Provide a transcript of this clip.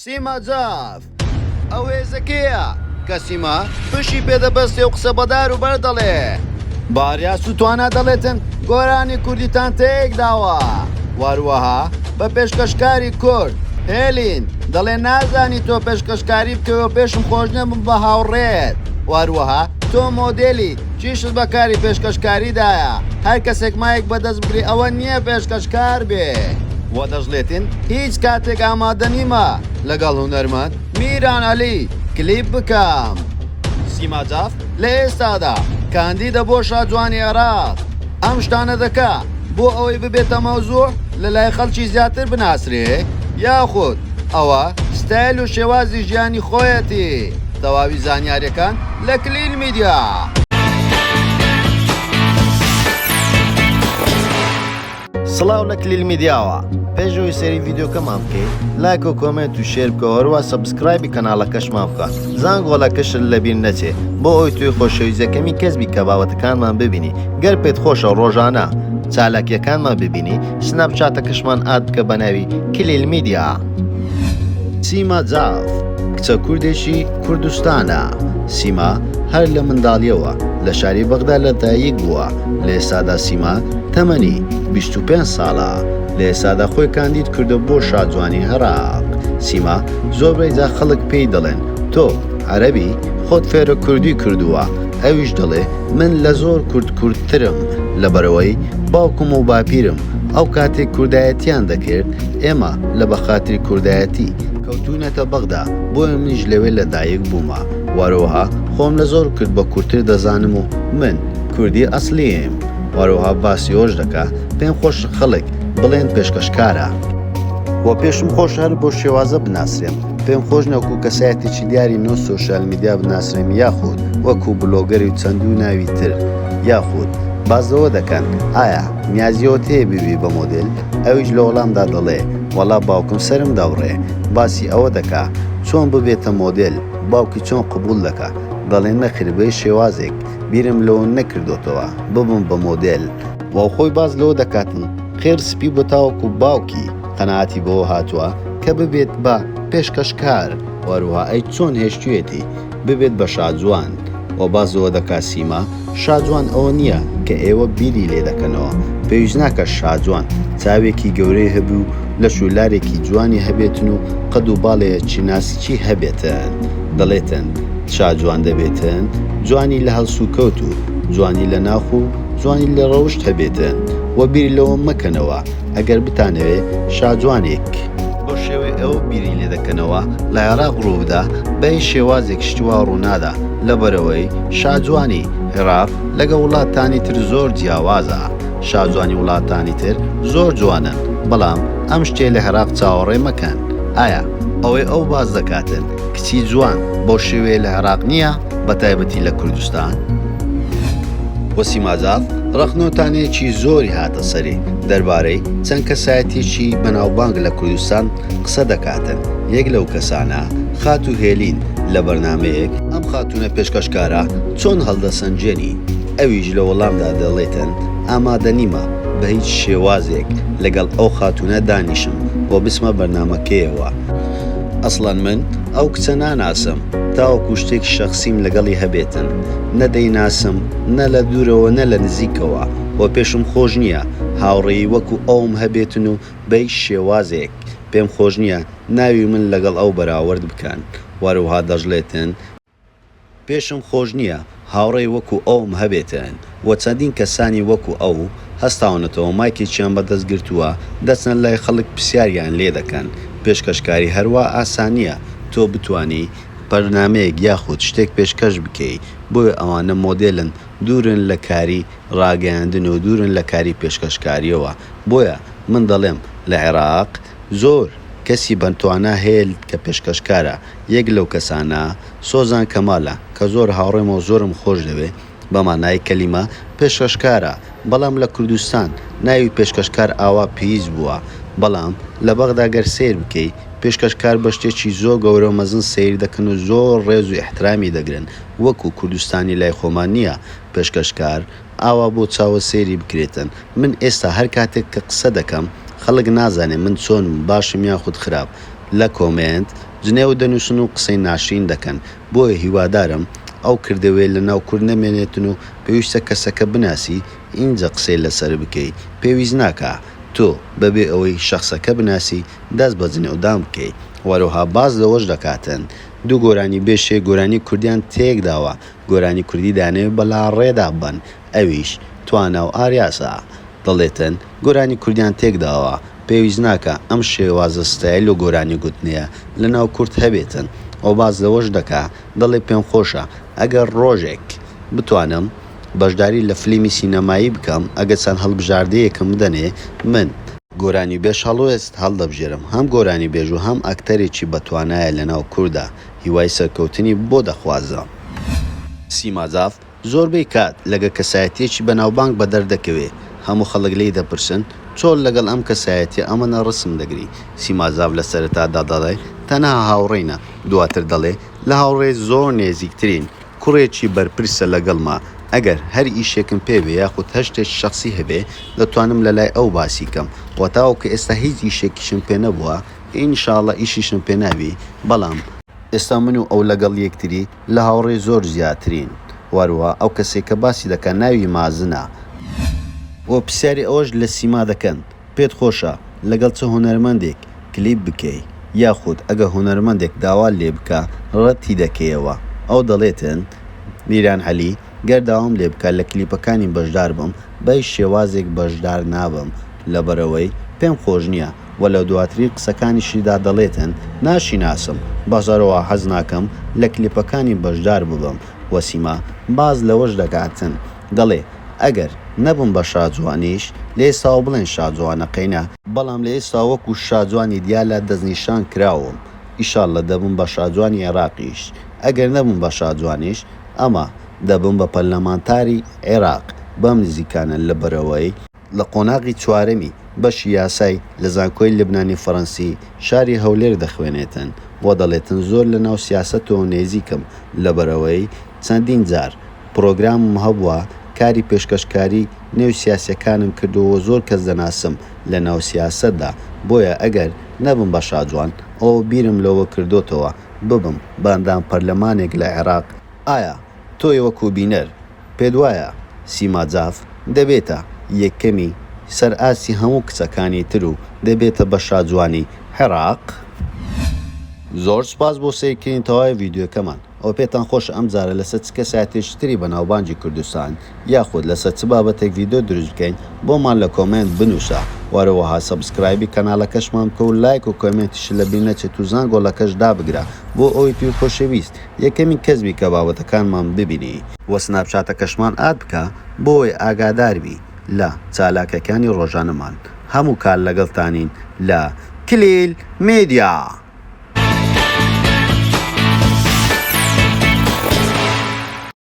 سیما جاف، ئەو هێزە کێیە کە سیما پشتی پێ دەبەستێ و قسە بە دار و بەرد دەڵێ؟ باریاس و توانا دەڵێتن گۆرانی کوردیتان تێک داوە. وەروەها بە پێشکەشکاری کورد، هێلین، دەڵێ نازانی تۆ پێشکەشکاری بکەی و پێشم خۆش نیە بم بە هاوڕێت. وەروەها تۆ مۆدێلی چیشت بە کاری پێشکەشکاریدایە، هەر کەسێک مایک بەدەست بگرێ ئەوە نیە پێشکەشکار بێ. وە دەشڵێتن هیچ کاتێک ئامادە نیمە لەگەڵ هونەرمەند میران عەلی کلیپ بکەم. سیما جاف لە ئێستادا کاندیدە بۆ شاجوانی عێراق، ئەم شتانە دەکا بۆ ئەوەی ببێتە مەوزوع لەلای خەڵکی زیاتر بناسرێ یاخود ئەوە ستایل و شێوازی ژیانی خۆیەتی. تەواوی زانیاریەکان لە کلیل میدیا. سڵاو لە کلیل میدیاوە پێش ئەوەی سەیری ڤیدیۆکەمان بکەی لایک و comment و share بکە هەروە subscribe ی کەناڵەکەشمان بکە زانگۆڵەکەشت لەبیر نەچێ بۆ ئەوەی تۆی خۆشەویست یەکەمی کەس بی کە بابەتەکانمان ببینی گەر پێت خۆشە ڕۆژانە چالاکیەکانمان ببینی سناپ چاتەکەشمان add بکە بەناوی کلیل میدیا. سیما جاف کچە کوردێکی کوردستانە. سیما هەر لە منداڵیەوە لە شاری بەغدا لە دایک بووە، لە ئێستادا سیما تەمەنی 25 ساڵە، لە ئێستادا خۆی کاندید کردوە بۆ شاجوانی عێراق. سیما زۆربەی جار خەڵک پێی دەڵێن تۆ عەرەبی خۆت فێرە کوردی کردووە، ئەویش دەڵێ من لە زۆر کورد کوردترم، لەبەرئەوەی باوکم و باپیرم ئەو کاتێک کوردایەتیان دەکرد ئێمە لە بەخاتری کوردایەتی کەوتوینەتە بەغدا بۆیە منیش لەوێ لە دایک بوومە وەروەها خۆم لە زۆر کورد بە کوردتر دەزانم و من کوردی ئەسلیم وەروەها باسی ئەوەش دەکا پێم خۆشە خەڵک بڵێن پێشکەشکارە وە پێشم خۆشە هەر بەو شێوازە بناسرێم پێم خۆش نیە وەکو کەسایەتێکی دیاری نێو social media بناسرێم یاخود وەکو بلۆگەری و چەندو ناوی تر یاخود باس لەوە دەکەن ئایا نیازی ئەوەت هەیە ببی بە مۆدێل؟ ئەویش لە وەڵامدا دەڵێ وەڵا باوکم سەرم دەبڕێ. باسی ئەوە دەکا چۆن ببێتە مۆدێل، باوکی چۆن قبوڵ دەکا، دەڵێ نەخێر بە هیچ شێوازێک بیرم لەوە نەکردۆتەوە ببم بە مۆدێل. وە خۆی باس لەوە دەکاتن قێر سپی بوە تاوەکو باوکی قەناعەتی بەوە هاتوە کە ببێت بە پێشکەشکار، وەروها ئەی چۆن هێشتویەتی ببێت بە شاجوان. وە باس لەوە دەکا سیما شاجوان ئەوە نییە کە ئێوە بیری لێ دەکەنەوە، پێویست ناکا شاجوان چاوێکی گەورەی هەبی و لەش و لارێکی جوانی هەبێتن و قەد و باڵێکی ناسکی هەبێتن. دەڵێتن شاجوان دەبێتن جوانی لە هەڵسوکەوت و جوانی لە ناخ و جوانی لە ڕەوشت هەبێتن. وە بیر لەوە مەکەنەوە ئەگەر بتانەوێ شاجوانێک بەو شێوەی ئێوە بیری لێ دەکەنەوە لە عێراق ڕووبدا بە هیچ شێوازێک شتی وا ڕوونادا لەبەرئەوەی شاجوانی عێراق لەگەڵ وڵاتانی تر زۆر جیاوازە شاجوانی وڵاتانی تر زۆر جوانن بەڵام ئەم شتەی لە عێراق چاوەڕێ مەکەن ئایا ئەوەی ئەو باس دەکاتن کچی جوان بەو شێوەیە لە عێراق نییە بەتایبەتی لە کوردستان؟ وەسیم جاف ڕەخنەوتانەیەکی زۆری هاتە سەری دەربارەی چەند کەسایەتیەکی بەناوبانگ لە کوردستان قسە دەکاتن یەک لەو کەسانە خاتوو هێلین لە بەرنامەیەک ئەم خاتوونە پێشکەشکارە چۆن هەڵدەسەنگێنی ئەویش لە وەڵامدا دەڵێتن ئامادە نیمە بە هیچ شێوازێک لەگەڵ ئەو خاتوونە دانیشم و بچمە بەرنامەکەیەوە ئەسڵەن من ئەو کچە ناناسم تاوەکو شتێکی شەخسیم لەگەڵی هەبێتن نە دەیناسم نە لە دوورەوە نە لە نزیکەوە وە پێشم خۆش نییە هاوڕێی وەکو ئەوم هەبێتن و بە هیچ شێوازێک پێم خۆش نییە ناوی من لەگەڵ ئەو بەراورد بکەن وەروها دەشڵێتن پێشم خۆش نییە هاوڕێی وەکو ئەوم هەبێتن وە چەندین کەسانی وەکو ئەو هەستاونەتەوە مایکێکیان بەدەست گرتووە دەچنە لای خەڵک پرسیاریان لێ دەکەن پێشکەشکاری هەروا ئاسان نییە تۆ بتوانی بەرنامەیەک یاخود شتێک پێشکەش بکەی بۆیە ئەوانە مۆدێلن دوورن لە کاری ڕاگەیاندن و دوورن لە کاری پێشکەشکاریەوە بۆیە من دەڵێم لە عێراق زۆر کەسی بەتوانا هەیە کە پێشکەشکارە یەک لەو کەسانە سۆزان کەمالە کە زۆر هاوڕێمە و زۆرم خۆش دەوێ بە مانای کەلیمە پێشکەشکارە بەڵام لە کوردستان ناوی پێشکەشکار ئاوا پیس بووە بەڵام لە بەغدا گەر سەیر بکەی پێشکەشکار بە شتێکی زۆر گەورە و مەزن سەیر دەکەن و زۆر ڕێز و ئیحترامی دەگرن وەکو کوردستانی لای خۆمان نیە پێشکەشکار ئاوا بۆ چاوە سەیری بکرێتن من ئێستا هەر کاتێک کە قسە دەکەم خەڵک نازانێ من چۆنم باشم یاخود خراپ لە comment. جنێو دەنووسن و قسەی ناشرین دەکەن، بۆیە هیوادارم ئەو کردەوەیە لە ناو کورد نەمێنێتن و پێویستە کەسەکە بناسی ئینجا قسەی لەسەر بکەی، پێویست ناکا تۆ بەبێ ئەوەی شەخسەکە بناسی دەست بە جنێودان بکەی. وەروەها باس لەوەش دەکاتن دوو گۆرانیبێژ هەیە گۆرانی کوردیان تێکداوە، گۆرانی کوردی دانەوێ بە لاڕێدا ببەن ئەویش توانا و ئاریاسە. دەڵێتن گۆرانی کوردیان تێکداوە، پێویست ناکا ئەم شێوازە ستایل و گۆرانی گوتنەیە لە ناو کورد هەبێتن. ئەو باس لەوەش دەکا دەڵێ پێم خۆشە ئەگەر ڕۆژێک بتوانم بەشداری لە فلیمی سینەمایی بکەم ئەگەر چەند هەڵبژاردەیەکم بدەنێ من گۆرانیبێژ هەڵوێست هەڵدەبژێرم هەم گۆرانیبێژ و هەم ئەکتەرێکی بەتوانایە لەناو کوردا هیوای سەرکەوتنی بۆ دەخوازم. سیما جاف زۆربەی کات لەگە کەسایەتیەکی بەناوبانگ بەدەر دەکەوێ هەموو خەڵک لێی دەپرسن چۆن لەگەڵ ئەم کەسایەتیە ئەمەنە ڕسم دەگری سیما جاف لە سەرەتادا دەڵێ تەنها هاوڕێینە دواتر دەڵێ لە هاوڕێ زۆر نێزیکترین کوڕێکی بەرپرسە لەگەڵما ئەگەر هەر ئیشێکم پێ بێ یاخود هەر شتێکی شەخسی هەبێ دەتوانم لەلای ئەو باسی کەم وە تاوەکو ئێستا هیچ ئیشێکیشم پێ نەبووە ان شاءاللە ئیشیشم پێ نابی بەڵام ئێستا من و ئەو لەگەڵ یەکتری لە هاوڕێ زۆر زیاترین وەروەها ئەو کەسەی کە باسی دەکا ناوی مازنە. وە پرسیاری ئەوەش لە سیما دەکەن پێت خۆشە لەگەڵ چ هونەرمەندێک کلیپ بکەی یاخود ئەگەر هونەرمەندێک داوات لێ بکا ڕەتی دەکەیەوە ئەو دەڵێتن میران عەلی گەر داوام لێ بکا لە کلیپەکانی بەشدار بم بە هیچ شێوازێک بەشدار نابم لەبەرئەوەی پێم خۆش نیە وە لە دواترین قسەکانیشیدا دەڵێتن ناشیناسم بەس هەروەها حەز ناکەم لە کلیپەکانی بەشدار ببم وە سیما باس لەوەش دەکاتن دەڵێ ئەگەر نەبم بە شاجوانیش لە ئێستاوە بڵێن شاجوانە قەینا، بەڵام لە ئێستا وەکو شاجوانی دیالە دەستنیشان کراوم ئیشاڵلە دەبم بە شاجوانی عێراقیش ئەگەر نەبم بە شاجوانیش ئەمە دەبم بە پەرلەمانتاری عێراق بەم نزیکانە لەبەرئەوەی لە قۆناغی چوارەمی بەشی یاسای لە زانکۆی لبنانی فەرەنسی شاری هەولێر دەخوێنێتن و دەڵێتن زۆر لە ناو سیاسەتەوە نێزیکم لەبەرئەوەی چەندین جار پرۆگرامم هەبووە کاری پێشکەشکاری نێو سیاسیەکانم کردووە و زۆر کەس دەناسم لە ناو سیاسەتدا بۆیە ئەگەر نەبم بە شاجوان ئەوە بیرم لەوە کردۆتەوە ببم بە ئەندام پەرلەمانێک لە عێراق. ئایا تۆی وەکو بینەر پێت وایە سیما جاف دەبێتە یەکەمی سەر ئاستی هەموو کچەکانی تر و دەبێتە بە شاجوانی عێراق؟ زۆر سوپاس بۆ سەیرکردنی تەواوی ڤیدیۆکەمان. ئەوە پێتان خۆشە ئەم جارە لەسەر چ کەسایەتیەکی تری بەناوبانگی کوردستان یاخود لەسەر چ بابەتێک ڤیدیۆ دروست بکەین بۆمان لە comment بنوسە وەروەها subscribe ی کەنالەکەشمان بکە و لایک و comment یشت لەبیر نەچێت و زانگۆڵەکەش دابگرە بۆ ئەوەی توی خۆشەویست یەکەمین کەس بی کە بابەتەکانمان ببینی وە سناپچاتەکەشمان add بکە بۆ ئەوەی ئاگادار بی لە چالاکیەکانی ڕۆژانەمان هەموو کات لەگەڵتانین لە کلیل میدیا.